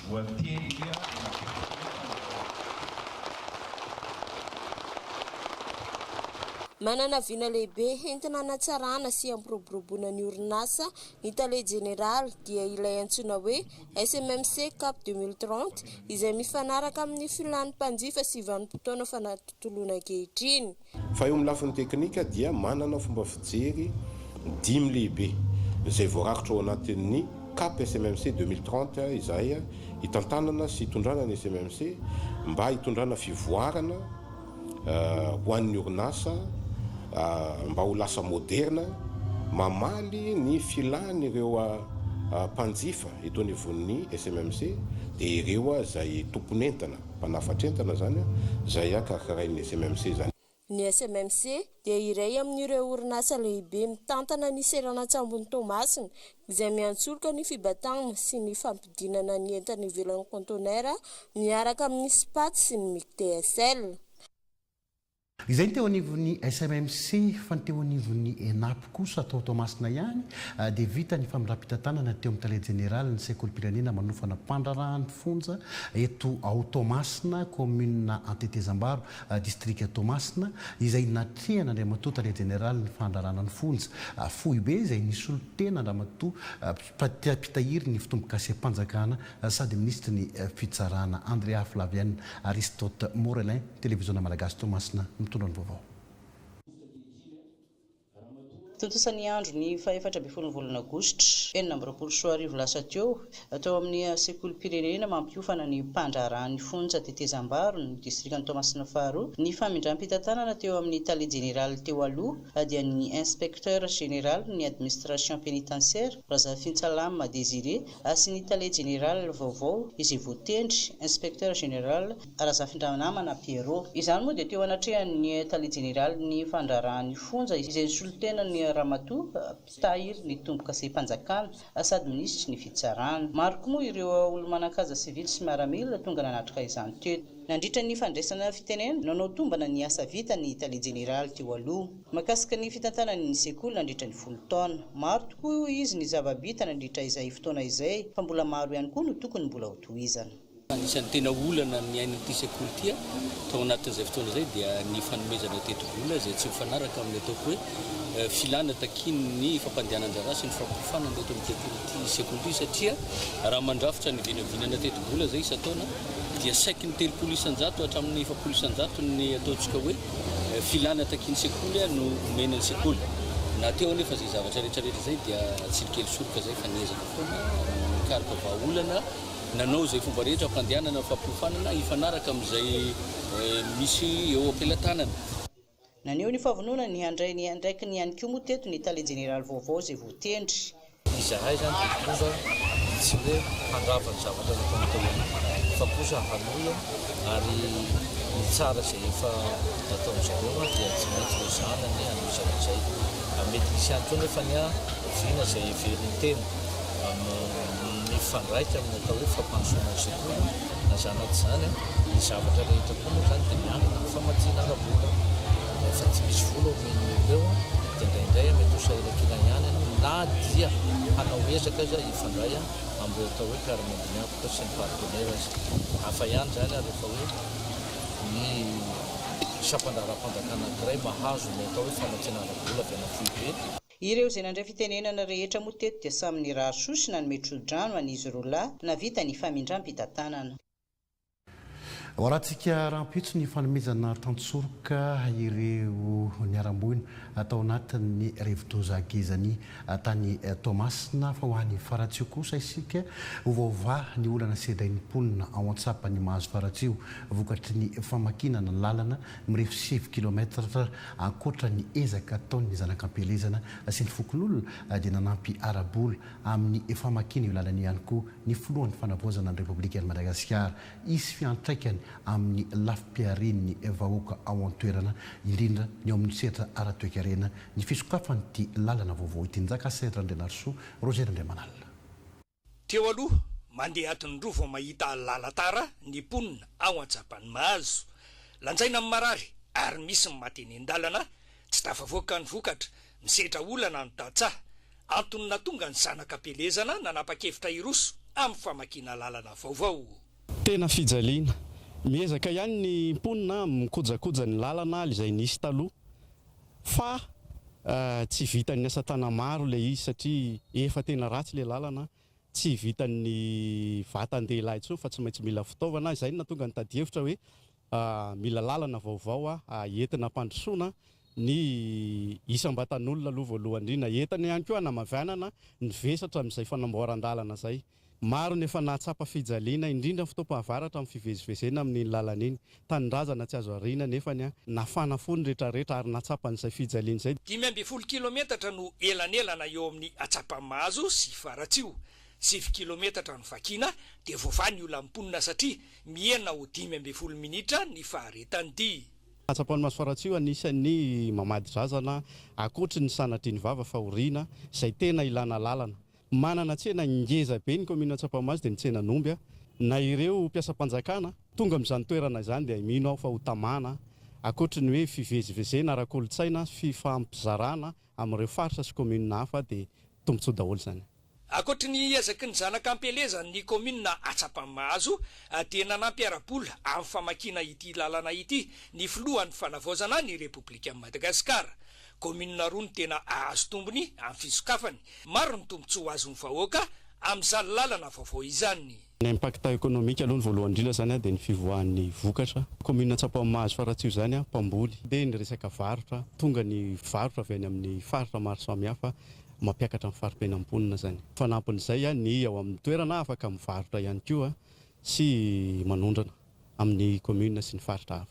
voatery Manana vina lehibe entina hanatsarana sy hampiroboroboana ny orinasa ny tale jeneraly dia ilay antsoina hoe SMMC Cap 2030 izay mifanaraka amin'ny filan'ny mpanjifa sy vanim-potoana fanatontoloana ankehitriny. Fa eo amin'ny lafiny teknika dia manana fomba fijery dimy lehibe izay voarakitra ao anatin'ny Cap SMMC 2030 izahay hitantanana sy hitondrana ny SMMC mba hitondrana fivoarana ho an'ny orinasa mba ho lasa moderna, mamaly ny filan'ireo mpanjifa eto anivon'ny SMMC dia ireo izay tompon'entana. Mpanafatr'entana izany izay karakarain'ny SMMC izany. Ny SMMC dia iray amin'ireo orinasa lehibe mitantana ny seranan-tsambon'i Toamasina, izay miantsoroka ny fibatana sy ny fampidinana ny entana ivelan'ny kaontenera miaraka amin'ny Spat sy ny Mictsl. Izay ny teo anivon'ny SMMC fa ny teo anivon'ny Enap kosa tao Toamasina ihany dia vita ny famindram-pitantanana teo amin'ny tale jeneralin'ny sekolim-pirenena manofana mpandraharahan'ny fonja eto ao Toamasina, kaominina Antetezambaro, distrika Toamasina, izay natrehan'Andriamatoa tale jeneralin'ny fandraharahana ny fonja foibe izay nisolo tena an-dRamatoa Mpitahiry ny fitombokasem-panjakana sady minisitry ny fitsarana, Andrea Flavien Aristote Morelin, Televiziona Malagasy Toamasina mitondra ny vaovao. Tontosa ny andron'ny faha-14 ny volana aogositra 2026 lasa teo, tao amin'ny sekolim-pirenena mampiofana ny mpandraharahan'ny fonja Tetezambaro, ny distrikan'i Toamasina faharoa, ny famindram-pitantanana teo amin'ny tale jeneraly teo aloha, dia ny Inspecteur Général ny Administration Pénitentiaire, Razafintsalama Désiré, sy ny Tale Jeneraly vaovao izay voatendry, Inspecteur Général Razafindranamana Pierrot. Izany moa dia teo anatrehan'ny Tale Jeneralin'ny Fandraharahan'ny Fonja izay nisolo tena ny Ramatoa Mpitahiry ny Tombokasem-panjakana sady Minisitry ny Fitsarana. Maro koa moa ireo olo-manan-kaja sivily sy miaramila tonga nanatrika izany teto. Nandritra ny fandraisana fitenenana, nanao tombana ny asa vita ny tale jeneraly teo aloha, mahakasika ny fitantanany ny sekoly nandritra ny folo taona. Maro tokoa hoy izy ny zava-bita nandritra izay fotoana izay fa mbola maro ihany koa no tokony mbola hotohizana. Anisan'ny tena olana niainan'ity sekoly ity tao anatin'izay fotoana izay dia ny fanomezana tetibola izay tsy mifanaraka amin'ny ataoko hoe filana takian'ny fampandehanan-draharaha sy ny fampiofanana eto amin'ity sekoly ity satria raha mandrafitra ny vinavinana tetibola izay isan-taona dia saiky ny 30% hatramin'ny 40% ny ataontsika hoe filana takian'ny sekoly no omena ny sekoly. Na teo anefa izay zavatra rehetra rehetra izay dia tsy nikely soroka izay fa niezaka foana nikaroka vahaolana, nanao izay fomba rehetra hampandehanana ny fampiofanana hifanaraka amin'izay misy eo am-pelatanana. Naneho ny fahavononany handray ny andraikiny ihany koa moa teto ny tale jeneraly vaovao izay voatendry. Izahay izany dia tonga tsy hoe handrava ny zavatra nataony teo aloha fa kosa hanohy ary ny tsara izay efa nataon-dry zareo dia tsy maintsy hoezahana ny hanohizana an'izay. Mety hisy ihany koa nefa ny vina izay heverin'ny tena mifandraika amin'ny atao hoe fampandrosoana ny sekoly na izany na tsy izany. Ny zavatra rehetra koa moa izany dia miankina amin'ny famatsiana ara-bola. Rehefa tsy misy vola omen'ny olona eo dia indraindray mety ho sahirankirana ihany ianao na dia hanao ezaka aza hifandray amin'ireo atao hoe mpiara-miombon'antoka sy ny partenaire aza. Hafa ihany izany rehefa hoe ny sampan-draharaham-panjakana anankiray mahazo ny atao hoe famatsiana ara-bola avy any amin'ny foibe. Ireo izay nandray fitenenana rehetra moa teto dia samy nirary soa sy nanome tso-drano an'izy roa lahy navita ny famindram-pitantanana. Ho arahantsika rahampitso ny fanomezana tantsoroka ireo niharam-boina tao anatin'ny rivodoza Gezani tany Toamasina fa ho any Faratsiho kosa isika ho voavaha ny olana sedrain'ny mponina ao Antsapan'ny Mahazo Faratsiho vokatry ny famakiana ny lalana mirefy 9 kilometatra Ankoatra ny ezaka ataon'ny zanak'ampielezana sy ny fokonolona dia nanampy ara-bola amin'ny famakiana io lalana io ihany koa ny filohan'ny fanavaozana ny Repoblikan'i Madagasikara. Hisy fiantraikany amin'ny lafim-piharian'ny vahoaka ao an-toerana, indrindra ny eo amin'ny sehatra ara-toekarena, ny fisokafan'ity lalana vaovao ity. Njaka Serge Randrianarisoa, Roger Randriamanalina. Teo aloha, mandeha adiny roa vao mahita lalan-tara ny mponina ao Antsapanimahazo. Lanjaina ny marary ary misy ny maty eny an-dalana, tsy tafavoaka ny vokatra, misedra olana ny tantsaha. Antony nahatonga ny zanaka am-pielezana nanapa-kevitra hiroso amin'ny famakiana lalana vaovao. Tena fijaliana. Miezaka ihany ny mponina mikojakoja ny lalana izay nisy taloha fa tsy vitan'ny asa tana-maro ilay izy satria efa tena ratsy ilay lalana, tsy vitan'ny vatan-dehilahy intsony fa tsy maintsy mila fitaovana, izay no nahatonga nitady hevitra hoe mila lalana vaovao entina hampandrosoana ny isam-batan'olona aloha voalohany indrindra, entina ihany koa hanamavianana ny vesatra amin'izay fanamboaran-dalana izay. Maro ny efa nahatsapa fijaliana, indrindra ny fotoam-pahavaratra amin'ny fivezivezena amin'iny lalana iny. Tanindrazana tsy azo ariana nefany nafana fo ny retraretra ary nahatsapa an'izay fijaliana izay. 15 kilometatra no elanelana eo amin'ny Atsapamahazo sy Faratsiho. 9 kilometatra no vakiana dia voavaha ny olan'ny mponina satria mihena ho 15 minitra ny faharetan'ny dia. Atsapamahazo Faratsiho anisan'ny mamadi-drazana ankoatry ny sanatria ny vava fahoriana izay tena ilana lalana. Manana tsena ngeza be ny kaominina Antsapamahazo dia ny tsenan'omby na ireo mpiasam-panjakana tonga amin'izany toerana izany dia mino aho fa ho tamana ankoatry ny hoe fivezivezena ara-kolontsaina sy fifampizarana amin'ireo faritra sy kaominina hafa dia tombontsoa daholo izany. Ankoatry ny ezaky ny zanaka am-pielezan'ny kaominina Antsapamahazo dia nanampy ara-bola amin'ny famakiana ity lalana ity ny filohan'ny fanavaozana ny Repoblikan'i Madagasikara. Kaominina roa no tena hahazo tombony amin'ny fisokafany. Maro ny tombontsoa ho azon'ny vahoaka amin'izany lalana vaovao izany. Ny impact économique aloha ny voalohany indrindra izany dia ny fivoahan'ny vokatra. Commune Antsapamahazo Faratsiho izany mpamboly. Dia ny resaka varotra, tonga ny varotra avy any amin'ny faritra maro samihafa mampiakatra ny fari-piainan'ny mponina izany. Fanampin'izay ny ao amin'ny toerana afaka mivarotra ihany koa sy manondrana amin'ny commune sy ny faritra hafa.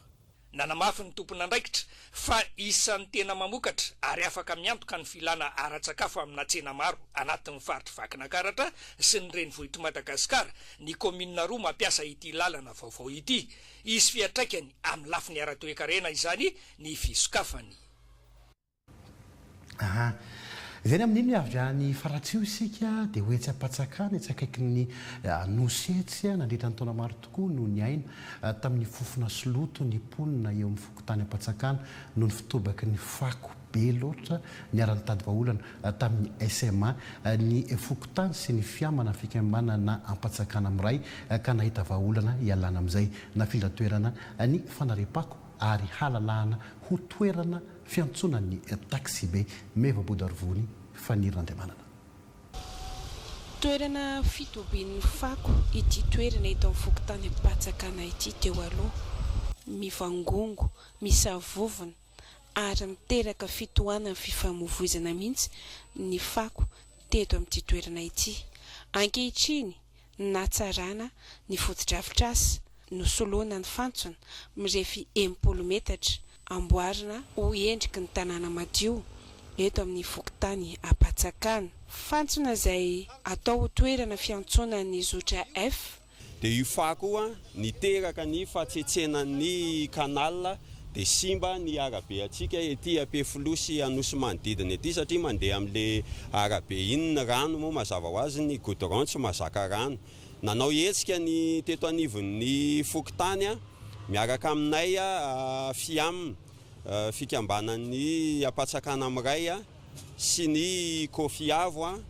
Nanamafy ny tompon'andraikitra fa isan'ny tena mamokatra ary afaka miantoka ny filana ara-tsakafo amina tsena maro anatin'ny faritr'i Vakinankaratra sy ny renivohitr'i Madagasikara ny kaominina roa mampiasa ity lalana vaovao ity. Hisy fiantraikany amin'ny lafiny ara-toekarena izany ny fisokafany. Aha. Izay ny amin'iny avy any Faratsiho isika dia ho etsy Ampatsakana, etsy akaikin'ny Nosy etsy. Nandritra ny taona maro tokoa no niaina tamin'ny fofona sy loto ny mponina eo amin'ny fokontany Ampatsakana noho ny fitobaky ny fako be loatra. Niara-nitady vahaolana tamin'ny SMA ny fokontany sy ny fiamana fikambanana Ampatsakana Miray ka nahita vahaolana hialana amin'izay. Nafindra toerana ny fanariam-pako ary halalahana ho toerana Fiantsonan'ny taxibe Meva Bodarivony Faniry Randriamanana. Toerana fitobian'ny fako ity toerana eto amin'ny fokontany Ampatsakana ity teo aloha. Mivangongo, misavovona ary miteraka fitohanan'ny fifamoivoizana mihitsy ny fako teto amin'ity toerana ity. Ankehitriny, natsarana ny fotodrafitrasa, nosoloana ny fantsona mirefy 60 metatra, amboarina ho endriky ny tanàna madio eto amin'ny fokontany Ampatsakana. Fantsona izay atao ho toerana fiantsonan'ny zotra F. Dia io fako io an, niteraka ny fahatsetsenan'ny canal dia simba ny arabe antsika ety Ampefiloha sy Anosy manodidina ety satria mandeha amin'le arabe iny ny rano moa mazava ho azy ny goudron tsy mahazaka rano. Nanao hetsika ny teto anivon'ny fokontany an. Miaraka aminay FIAM, Fikambanan'ny Ampatsakana Miray, sy ny Cofiavo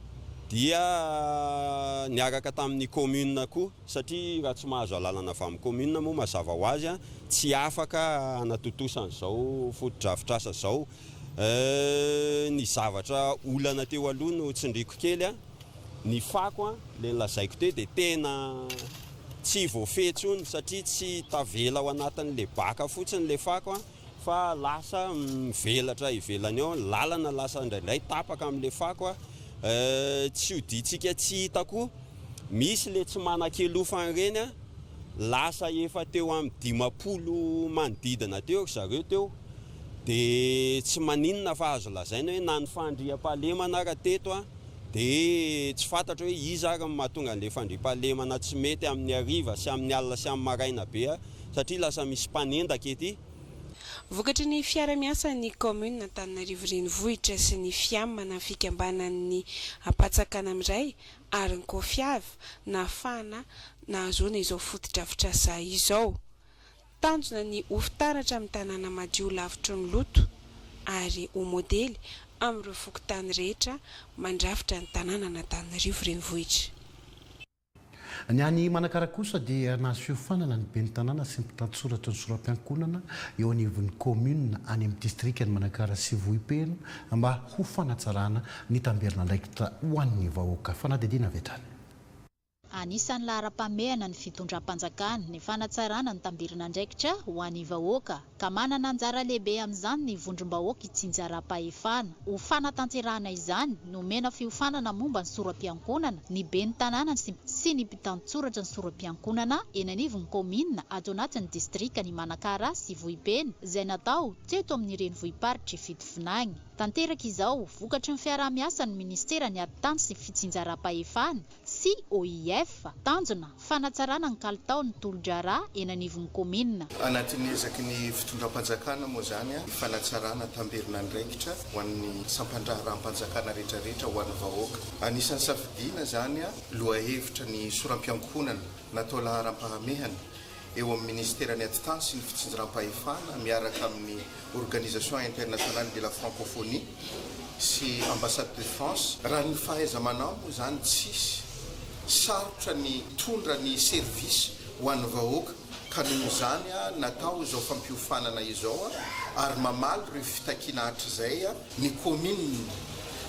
dia niaraka tamin'ny commune koa satria raha tsy mahazo alalana avy amin'ny commune moa mazava ho azy tsy afaka hanatontosa an'izao fotodrafitrasa izao. Ny zavatra olana teo aloha no tsindriako kely, ny fako ilay nolazaiko teo dia tena tsy voafehy intsony satria tsy tavela ao anatin'ilay baka fotsiny ilay fako fa lasa mivelatra ivelany ao, ny lalana lasa indraindray tapaka amin'ilay fako, tsy odiantsika tsy hita koa, misy ilay tsy manan-kelofana ireny, lasa efa teo amin'ny 50 manodidina teo ry zareo teo, dia tsy maninona fa azo lazaina hoe na ny fandriampahalemana ara teto dia tsy fantatro hoe iza ary no mahatonga an'ilay fandriampahalemana tsy mety amin'ny hariva sy amin'ny alina sy amin'ny maraina be satria lasa misy mpanendaka ety. Vokatry ny fiara-miasan'ny kaominina Antananarivo Renivohitra sy ny Fiam na fikambanan'ny Ampatsakana Miray ary ny Cofiav nahafahana nahazoana izao fotodrafitrasa izao. Tanjona ny ho fitaratra amin'ny tanàna madio lavitry ny loto ary ho modely amin'ireo fokontany rehetra mandrafitra ny tanànan'Antananarivo Renivohitra. Ny any Manakara kosa dia nahazo fiofanana ny ben'ny tanàna sy ny mpitantsoratry ny soram-piankohonana eo anivon'ny kaominina any amin'ny distrikan'i Manakara sy Vohipeno mba ho fanatsarana ny tamberin'andraikitra ho an'ny vahoaka. Fanadihadiana avy hatrany. Anisan'ny laharam-pahamehana ny fitondram-panjakana ny fanatsarana ny tamberin'andraikitra ho an'ny vahoaka ka manana anjara lehibe amin'izany ny vondrom-bahoaka itsinjaram-pahefana. Ho fanatanterahana izany, nomena fiofanana momba ny sora-piankohonana ny ben'ny tanàna sy ny mpitantsoratra ny sora-piankohonana eny anivon'ny kaominina ato anatin'ny distrikan'i Manakara sy Vohipeno izay natao teto amin'ny renivohi-paritr'i Fitovinagny. Tanteraka izao, vokatry ny fiaraha-miasan'ny minisiteran'ny Atitany sy Fitsinjaram-pahefana sy OIF. Tanjona, fanatsarana ny kalitaon'ny tolo-draharaha eny anivon'ny kaominina. Anatin'ny ezaky ny fitondram-panjakana moa izany ny fanatsarana tamberin'andraikitra ho an'ny sampan-draharaham-panjakana rehetrarehetra ho an'ny vahoaka. Anisan'ny safidiana izany lohahevitra ny soram-piankohonana natao laharam-pahamehana eo amin'ny Minisiteran'ny Atitany sy ny Fitsinjaram-pahefana miaraka amin'ny Organisation Internationale de la Francophonie sy Ambassade de France. Raha ny fahaiza-manao moa izany tsisy, sarotra ny hitondra ny service ho an'ny vahoaka ka noho izany natao izao fampiofanana izao ary mamaly ireo fitakiana hatrizay ny kaominina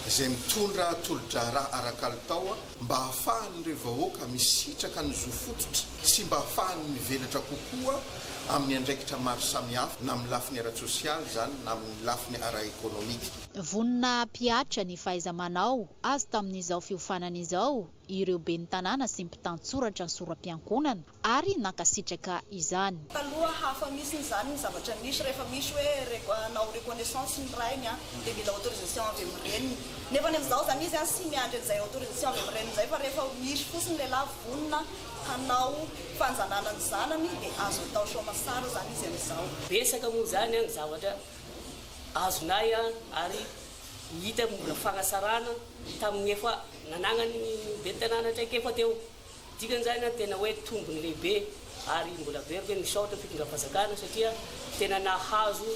izay mitondra tolo-draharaha ara-kalitao mba hahafahan'ireo vahoaka misitraka ny zo fototra sy mba hahafahany mivelatra kokoa amin'ny andraikitra maro samihafa na amin'ny lafiny ara-tsosialy izany na amin'ny lafiny ara-ekonomika. Vonona hampihatra ny fahaiza-manao azo tamin'izao fiofanana izao ireo ben'ny tanàna sy mpitantsoratra ny sora-piankohonana ary nankasitraka izany. Taloha hafa mihitsy izany ny zavatra nisy rehefa misy hoe hanao reconnaissance ny rainy dia mila autorisation avy amin'ny reniny. Nefa ny amin'izao izany izy tsy miandry an'izay autorisation avy amin'ny reniny izay fa rehefa misy fotsiny lehilahy vonona hanao fanjanana ny zanany dia azo atao soamatsara izany izy amin'izao. Betsaka moa izany ny zavatra azonay ary hita mbola fanatsarana tamin'ny efa nanagnan'ny ben'ny tanàna traikefa teo. Dikan'izany an, tena hoe tombony lehibe ary mbola averiko hoe misaotra ny fitondram-panjakana satria tena nahazo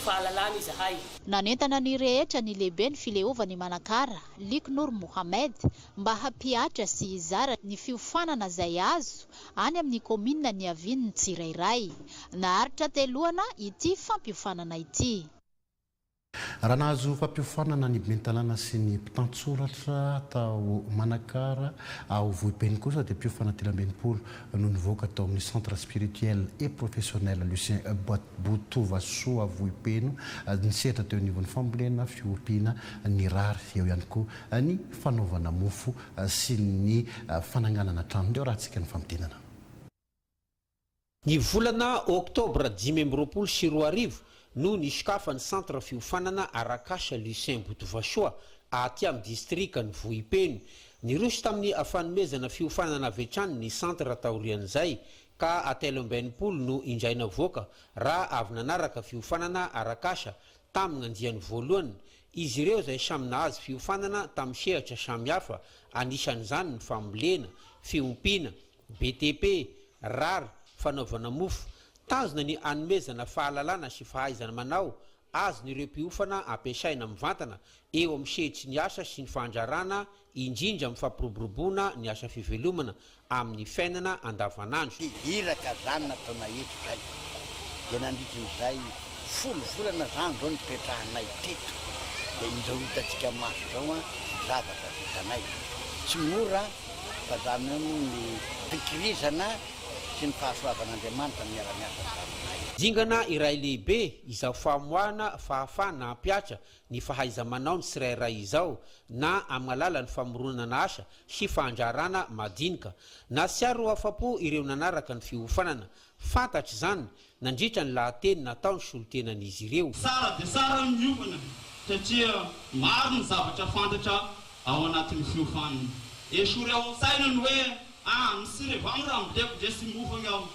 fahalalana izahay. Nanentana ny rehetra ny lehiben'ny fileovan'i Manakara, Liknour Mohamed, mba hampihatra sy hizara ny fiofanana izay azo any amin'ny kaominina niaviany ny tsirairay. Naharitra telohana ity fampiofanana ity. Raha nahazo fampiofanana ny ben'ny tanàna sy ny mpitantsoratra tao Manakara ao Vohipeno kosa dia mpiofana 63 no nivoaka tao amin'ny Centre Spirituel et Professionnel Lucien Botovasoa Vohipeno nisehatra teo anivon'ny fambolena, fiompiana ny rary, eo ihany koa ny fanaovana mofo sy ny fananganana trano. Ndeha horahantsika ny famintinana. Ny volana oktobra 2025 no nisokafan'ny Centre fiofanana arak'asa Lucien Botovasoa aty amin'ny distrikan'i Vohipeno. Niroso tamin'ny fanomezana fiofanana avy hatrany ny centre taorian'izay ka 63 no indray navoaka raha avy nanaraka fiofanana arak'asa tamin'ny andiany voalohany izy ireo izay samy nahazo fiofanana tamin'ny sehatra samihafa anisan'izany ny fambolena, fiompiana, BTP, rar, fanaovana mofo. Tanjona ny hanomezana fahalalana sy fahaizana manao azon'ireo mpiofana ampiasaina mivantana eo amin'ny sehatry ny asa sy ny fandrarana, indrindra amin'ny fampiroboroboana ny asa fivelomana amin'ny fiainana andavanandro. Iraka zany nataonay eto zay, dia nandritrin'izay folo volana zany zao nipetrahanay teto, dia izao hitantsika maso zao an, ny zavatra vitanay. Tsy mora fa zany hoe moa ny fikirizana sy ny fahasoavan'Andriamanitra no miara-miasa taminay. Dingana iray lehibe izao famoahana fahafahana hampihatra ny fahaiza-manao ny tsirairay izao na amin'ny alalan'ny famoronana asa sy fandraharana madinika. Nahatsiaro ho afa-po ireo nanaraka ny fiofanana. Fantatra izany nandritra ny lahateny nataon'ny solontenan'izy ireo. Tsara dia tsara ny miofana satria maro ny zavatra fantatra ao anatin'ny fiofanana. Esory ao an-tsaina ny hoe, ah, misy revagny raha mileko ndre tsy miofagna aho.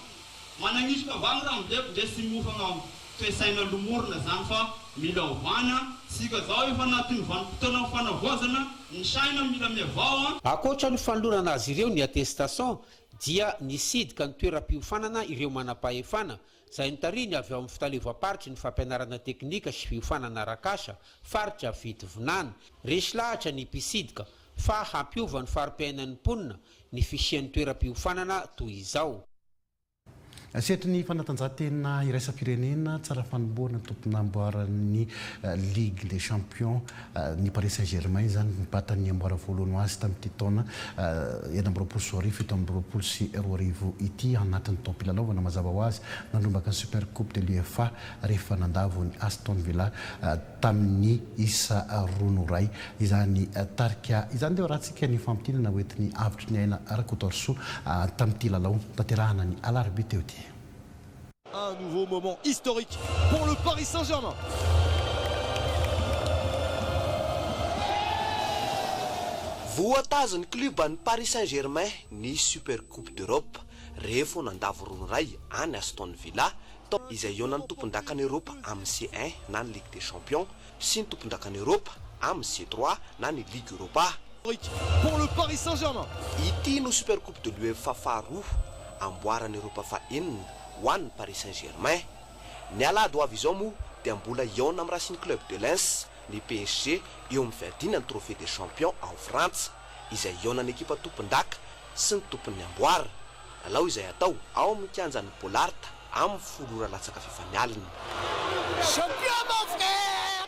Managnisoka vagny raha mileko ndre tsy miofagna aho. Toe-tsaina lomorina zany fa mila ovana, tsika zao efa anatin'ny vanim-potoanan'ny fanavaozana, ny saina mila mihavao an. Ankoatra ny fanolorana azy ireo ny attestation dia nisidika ny toeram-piofanana ireo manam-pahefana izay notarihiny avy ao amin'ny fitaleovam-paritry ny fampianarana teknika sy fiofanana arak'asa, faritra Fitovinany. Resy lahatra ny mpisidika fa hampiova ny fari-piainan'ny mponina ny fisian'ny toeram-piofanana toy izao. Sehatry ny fanatanjahantena iraisam-pirenena, tsara fanombohana ny tompon'amboaran'ny Ligue des Champions, ny Paris Saint Germain izany nibata ny amboara voalohany ho azy tamin'ity taona 2026 2027 ity anatin'ny taom-pilalaovana mazava ho azy nandrombaka ny Super Coupe de l'UEFA rehefa nandavo ny Aston Villa tamin'ny isa roa no iray izany tarika izany. Dia hoarahantsika ny famintinana hoentin'i Avotry ny Aina Rakotoarisoa tamin'ity lalao notanterahana ny alarobia teo ity. Un nouveau moment historique pour le Paris Saint-Germain. Voatazon'ny klioban'ny Paris Saint-Germain ny Super Coupe d'Europe rehefa nandavo roa no iray an'i Aston Villa tao izay hihaonan'ny tompondakan'i Eoropa amin'ny C un na ny Ligue des Champions sy ny tompondakan'i Eoropa amin'ny C trois na ny Ligue Europa. Pour le Paris Saint-Germain. Ity no Super Coupe de l'UEFA faharoa, amboaran'i Eoropa fahenina ho an'ny Paris Saint-Germain. Ny alahady ho avy izao moa dia mbola hihaona amin'ny Racing Club de Lens ny PSG eo amin'ny fiadiana ny Trophée des Champions ao Frantsa, izay hihaonan'ny ekipa tompondaka sy ny tompon'ny amboara. Lalao izay hatao ao amin'ny kianjan'ny Bollaert amin'ny folo ora latsaka fefany alina. Champion mon frère!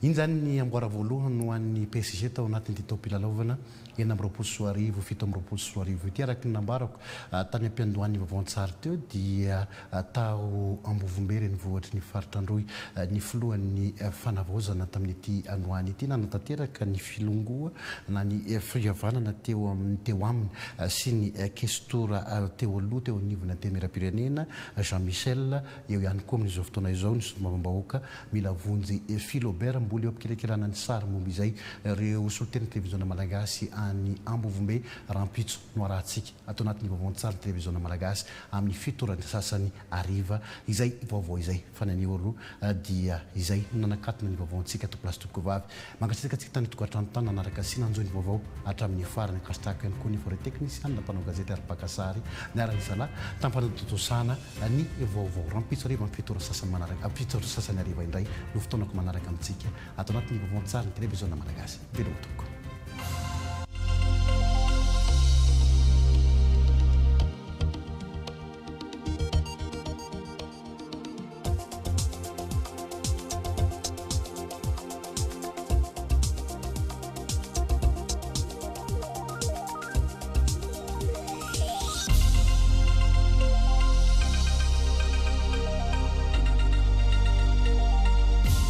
Iny izany ny amboara voalohany ho an'ny PSG tao anatin'ity taom-pilalaovana 2026, 2027 ity. Araka ny nambarako tany am-piandohan'ny vaovao an-tsary teo dia Tao Ambovombe, renivohitry ny faritra Androy, ny filohan'ny Fanavaozana tamin'ity androany ity nanatanteraka ny filongoa na ny fihavanana teo amin'ny teo aminy sy ny kestora teo aloha teo anivon'ny Antenimierampirenena, Jean Michel, eo ihany koa amin'izao fotoana izao ny solombavambahoaka Milavonjy Philobert. Mbola eo am-pikirakirana ny sary momba izay ireo solontenan'ny televiziona malagasy any Ambovombe rahampitso no arahantsika. Ato anatin'ny vaovao an-tsary televiziona malagasy amin'ny fito ora sasany hariva izay vaovao izay fa ny anio aloha dia izay no nanakatona ny vaovao antsika tompolahy sy tompokovavy. Mankasitraka antsika tany an-tokantrano tany nanaraka sy nanjohy ny vaovao hatramin'ny farany. Ankasitrahako ihany koa ny forêt teknisianina mpanao gazety ary mpaka sary niara-nisalahy tamin'ny fanatontosana ny vaovao. Rahampitso hariva amin'ny fito ora sasany manaraka fito ora sasany hariva indray no fotoanako manaraka amintsika ato anatin'ny vaovao an-tsary ny televiziona malagasy. Veloma tompoko.